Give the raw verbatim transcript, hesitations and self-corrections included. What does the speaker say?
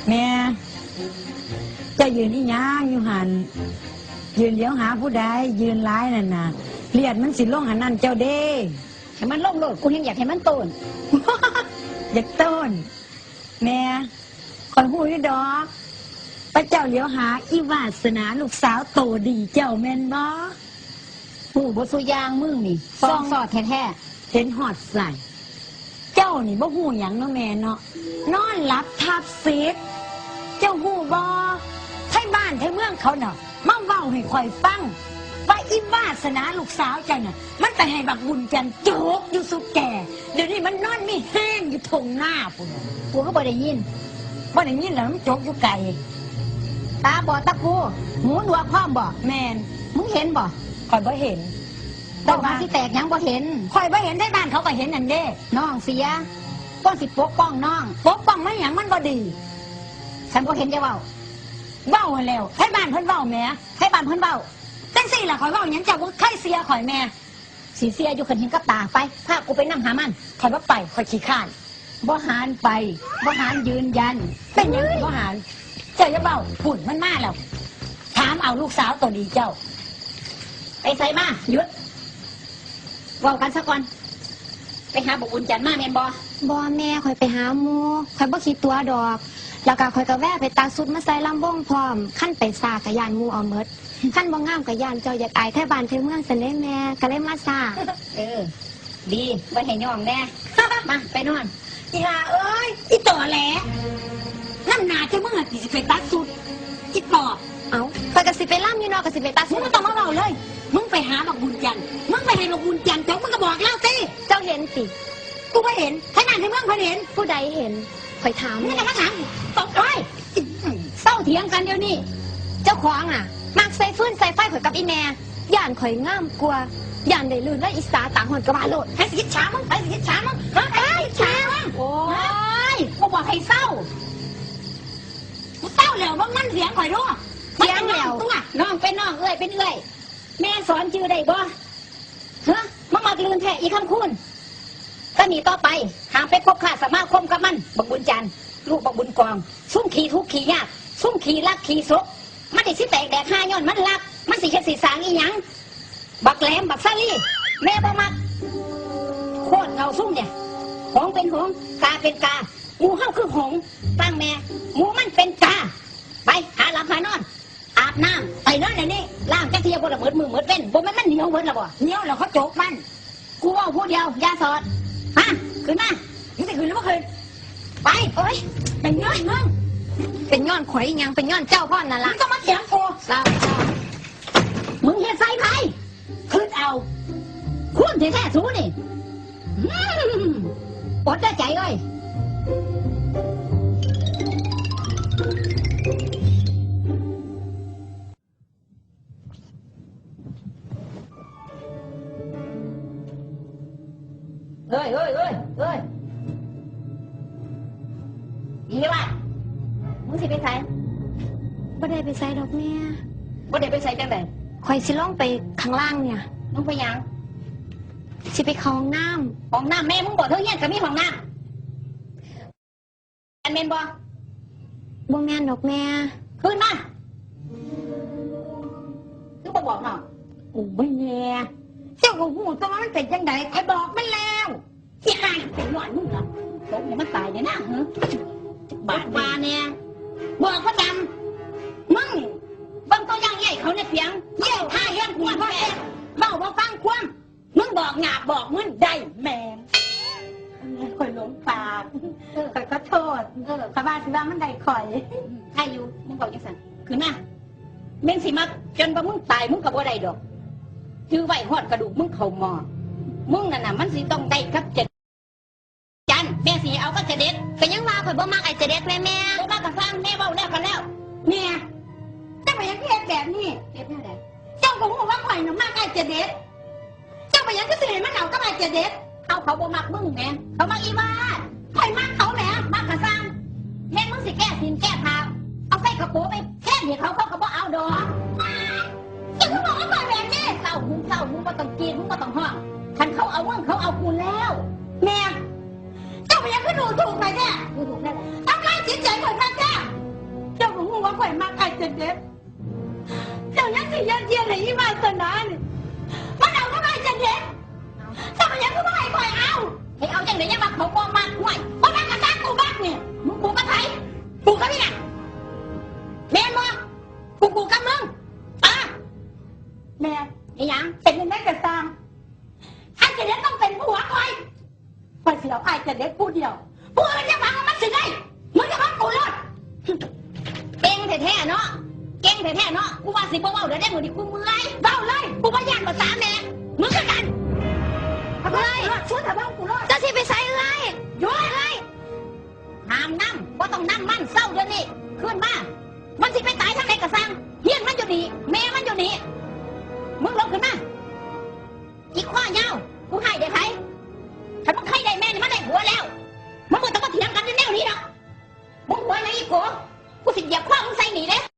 แม่ เจ้ายืนอีหยังอยู่หั่น ยืนเหลียวหาผู้ใด ยืนหลายนั่นน่ะ เลือดมันสิลงอันนั้นเจ้าเด้ ให้มันลงโลด กูแฮ่งอยากให้มันโตน อยากโตน แม่ ข้อยฮู้อยู่ดอก ว่าเจ้าเหลียวหาอีวาสนาลูกสาวโตดีเจ้าแม่นบ่ ฮู้เบิดซุอย่าง มึงนี่ ส่องสอดแท้ๆ เห็นฮอดไส เจ้านี่บ่ฮู้หยังเนาะแม่เนาะ นอนหลับทับสิทธิ์ เจ้าฮู้บ่ ไทบ้านไทเมืองเขาน่ะ มาเว้าให้ข้อยฟัง ว่าอีวาสนาลูกสาวเจ้าน่ะ มันไปให้บักบุญจันทร์จกอยู่ซุแก่ เดี๋ยวนี้มันนอนมีแฮงอยู่ท่งนาพุ้น กูคือบ่ได้ยิน บ่ได้ยินแล้วมันจกอยู่ไกล ตาบอดตากู หูหนวกพร้อมบ่ แม่น มึงเห็นบ่ ข้อยบ่เห็น เจ้าว่าสิแตกหยังบ่เห็น ข้อยบ่เห็น ไทบ้านเขาก็เห็นนั่นเด้ น้องเสีย คนสิปกป้องน้อง ปกป้องมันหยัง มันบ่ดี คันบ่เห็นอย่าเว้า เว้าหั้นแหล้ว ไทบ้านเพิ่นเว้าแหม ไทบ้านเพิ่นเว้า จั่งซี้ล่ะ ข้อยเว้าหยังเจ้าบ่เคยเสียข้อยแม่ สิเสียอยู่คันเห็นกับตา ไป พากูไปนำหามัน ข้อยบ่ไป ข้อยขี้คร้าน บ่หานไป บ่หานยืนยัน เป็นหยังสิบ่หาน เจ้าอย่าเว้า พุ้นมันมาแล้ว ถามเอาลูกสาวโตดีเจ้า ไปไสมา หยุด เว้ากันซะก่อน ไปหาบักบุญจันทร์มาแม่นบ่ บ่แม่ ข้อยไปหาหมู่ ข้อยบ่ขี้ตั๋วดอก แล้วก็ข้อยก็แวะไปตัดชุดมาใส่ลำวงพร้อม คันไปช้าก็ย้านหมู่เอาหมด คันบ่งามก็ย้านเจ้าอยากอายไทบ้านไทเมืองซั้นเด้แม่ ก็เลยมาช้า เออ ดี บ่ให้ย่องแน่ มา ไปนอน อีห่าเอ้ย อีตอแหล นำหน้าเจ้ามึงอะสิไปตัดชุด อีปอบ เอ้า ข้อยก็สิไปลำอยู่เนาะ ก็สิไปตัด มึงบ่ต้องมาเว้าเลย มึงไปหาบักบุญจันทร์ มึงไปให้บักบุญจันทร์จก มึงก็บอกลาวติ เจ้าเห็นติ กูบ่เห็น ไทบ้านไทเมืองเพิ่นเห็น ผู้ใดเห็น ข้อยถาม มึง แน่ ก็มาถาม ตบเลย เซาเถียงกันเดี๋ยวนี้ เจ้าของอะ มักใส่ฟืนใส่ไฟข้อยกับอีแม่ ย้านข้อยงามกว่า ย้านได้ลื่นเลย อิจฉาตาฮ้อนก็ว่าโลด ไผสิอิจฉามึง ไผสิอิจฉามึง ฮะ ไผสิอิจฉามึง โอ้ย กูบอกให้เซา กูเซาแล้ว มึงมันเถียงข้อยดู เถียงแล้ว มันเป็นน้องตัว น้องเป็นน้อง เอื้อยเป็นเอื้อย แม่สอนจื่อได้บ่ ฮะ มามักลื่นแท้อีคำคูณ ก็หนีต่อไป ห้ามไปคบค้าสมาคมกับมัน บักบุญจันทร์ ลูกบักบุญกอง ซุ่มขี้ทุกข์ขี้ยาก ซุ่มขี้ลักขี้สก มันได้สิแตกแดกห่าย้อนมันลัก มันสิเฮ็ดสิสร้างอีหยัง บักแหลม บักสาลี แม่บ่มัก โคตรเงาซุ่มเนี่ย หงเป็นหง กาเป็นกา หมู่เฮาคือหง ฟังแม่ หมู่มันเป็นกา ไป หาหลับหานอน อาบน้ำ ไปนอนเดี๋ยวนี้ ล้างจักเที่ยบ่ละหมดมื้อหมดเว็น บ่แม่นมันเหนียวหมดละบ่ เหนียวแล้วเขาจกมัน กูเว้าผู้เดียว อย่าสอด มา ขึ้นมา มึงสิขึ้นหรือบ่ขึ้น ไป โอ๊ย เป็นย้อนมึง เป็นย้อนข่อยอีหยัง เป็นย้อนเจ้าพ่อนั่นล่ะ มึงต้องมาเถียงกู เศร้า มึงเฮ็ดใส่ไผ คิดเอา คุณแท้ๆสูนี่ อืม อดได้ใจเอ้ย เอ้ย เอ้ย เอ้ย เอ้ย อีหลีวะ มึงสิไปไส บ่ได้ไปไสดอกแม่ บ่ได้ไปไสจังใด ข่อยสิลงไปข้างล่างเนี่ย ลงไปหยัง สิไปเข้าห้องน้ำ ห้องน้ำแม่มึงบ่ เทิงเฮียนก็มีห้องน้ำ อันแม่นบ่ บ่แม่นดอกแม่ ขึ้นมา คือบ่บอกน้อง โอ้ยแม่ เจ้าก็ฮู้ตัวว่ามันเป็นจังใด ข้อยบอกมันแล้ว ที่อ้ายเป็นย้อนมึงล่ะ ตกให้มันตายเนี่ยนะ ฮะ บาด บาดเนี่ย บอกว่าดำ มึงนี่ เบิ่งตัวอย่างใหญ่เขาในเปียง ใหญ่ท่าเลี้ยงกูว่าแม่ เว้าบ่ฟังความ มึงบอกหยาบบอกมึนได้แม่ง ข่อยหลงปาก เออ ข่อยขอโทษ เออ ข่อยว่าสิว่ามันได้ข่อย ใครอยู่ มึงบอกจังซั่น ขึ้นมา แม่นสิมักจนว่ามึงตาย มึงก็บ่ได้ดอก ถือไว้ฮอดกระดูกมึงเข้าหม้อ มึงนั่นน่ะ มันสิต้องได้กับเจดจัน แม่สิเอากับเจเด็ด เป็นหยังว่าข่อยบ่มักไอ้เจเด็ดแม่แม่ บ่มักก็ซ่าง แม่เว้าแล้วก็แล้ว แม่ เจ้าเป็นหยังคือเฮ็ดแบบนี้ เฮ็ดแนวใด เจ้าก็ฮู้ว่าข่อยน่ะมักไอ้เจเด็ด เจ้าเป็นหยังคือสิให้มันเอากับไอ้เจเด็ด เอาเขาบ่มักมึงแหม เขามักอีวาด ข่อยมักเขาแหม มักก็ซ่าง แม่นมึงสิแก้ศีลแก้พระ เอาใส่กระโปรงไปแทนให้เขา เขาก็บ่เอาดอก เจ้าคือบอกว่าข่อยแบบนี้ เศร้า มึงเศร้า มึงบ่ต้องกรีด มึงบ่ต้องฮ้อง คันเขาเอามึง เขาเอากูแล้ว แม่ เจ้าเป็นหยังคือดูถูกข่อยแท้ ดูถูก เจ้ายังสิยัดเยียดให้อีวาสนานี่ มันเอากับอ้ายจันเดช เจ้าเป็นหยังคือบ่ให้ข้อยเอา ให้เอาจังได๋ยังว่าเขาบ่มัก ห้วย บ่มักก็ซ่าง กูมักนี่ มึงกูกับไผ กูกับอีหยัง แม่นบ่ กู กูกับมึง อ่ะ แม่ อีหยัง เป็นจังได๋ก็ซ่าง อ้ายจันเดชต้องเป็นผัวข้อย ข้อยสิเอาอ้ายจันเดชผู้เดียว ผู้อื่นอย่าหวังว่ามันสิได้ มึงอย่ามากูโลด เก่งแท้ๆเนาะ เก่งแท้ๆเนาะ กูว่าสิบ่เว้าแล้วเด้ มื้อนี้กูเมื่อย เว้าเลย กูบ่ย้านภาษาแม่ มึงคือกัน เอาไปเลย ชวนทางบ้านกูโลด เจ้าสิไปไสเอื้อย หยุดเลย ห้ามนำ บ่ต้องนำมัน เซาเดี๋ยวนี้ คืนมา มันสิไปตายทางใดก็ซ่าง เฮียนมันอยู่นี่ แม่มันอยู่นี่ มึงลงขึ้นมา อีกข้อยาว กูให้ได้ไผ ถ้ามึงเคยได้แม่นี่มันได้ผัวแล้ว มึงบ่ต้องมาเถียงกันในแนวนี้ดอก มึงหัวหยังอีโก กูสิเหยียบคอมึงใส่นี่เด้